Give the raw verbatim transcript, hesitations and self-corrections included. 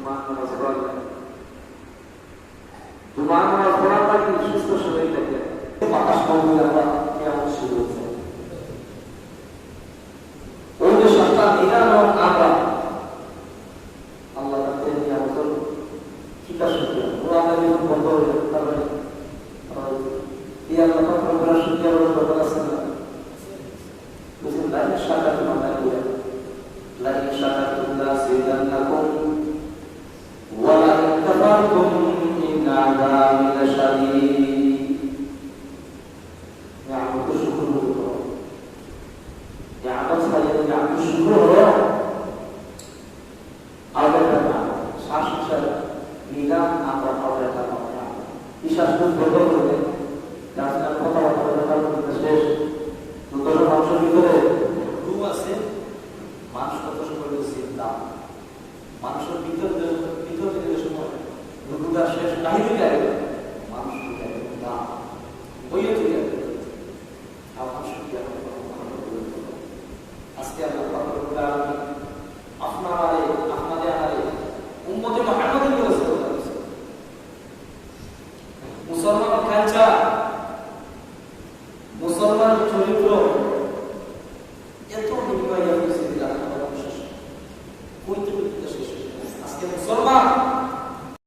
জুমার নামাজ পড়ার লাগি, জুমার নামাজ পড়ার লাগি সুস্থ শরীর থাকে। বাতাস কম হইলে আমরা কিয়ামত শুরু হচ্ছে। ওই যে সাতটা দিন আমরা, আমরা আল্লাহ তাআলার নিয়ামতের কিতা শুকরিয়া। ও আল্লাহ যখন বন্ধ হয়ে যাবে, তার মানে এই আল্লাহ পাক রব্বুল শুকরিয়া বলার দরকার আছে না? বুঝলেন? "লাইন শাকারতুম", আল্লাহ বলে, "লাইন শাকারতুম লাআযীদান্নাকুম ওয়া লাইন কাফারতুম ইন আযাবি লাশাদীদ।" নিয়ামতের শুকর করো। নিয়ামত ছাড়া যদি নিয়ামতের শুকর করো, আবার একটা নিয়ামত। শ্বাস নিঃশ্বাস নিলাম, আমরা আবার একটা নিয়ামত। এই শ্বাস মুখ বন্ধ করে দেন। যার সঙ্গে কথাবার্তা বলে, তার মধ্যে শেষ। দুর্দশা মানুষের ভিতরে রুহ আছে, মানুষ কত সময় হলো জিন্দা। মানুষের ভিতর, ভিতর থেকে যে সময় রুহুটা শেষ, বাহিরে যায়, মানুষ হয়ে যায় না। বইয়ে চলে যাবে। আল্লাহ শুকরিয়া আদায় করুন। আজকে আল্লাহ পাক রব্বুল আলামিন আপনারারে, আপনারে আমারে উম্মতে মুহাম্মদী করে সৃষ্টি করেছেন। মুসলমান culture, মুসলমান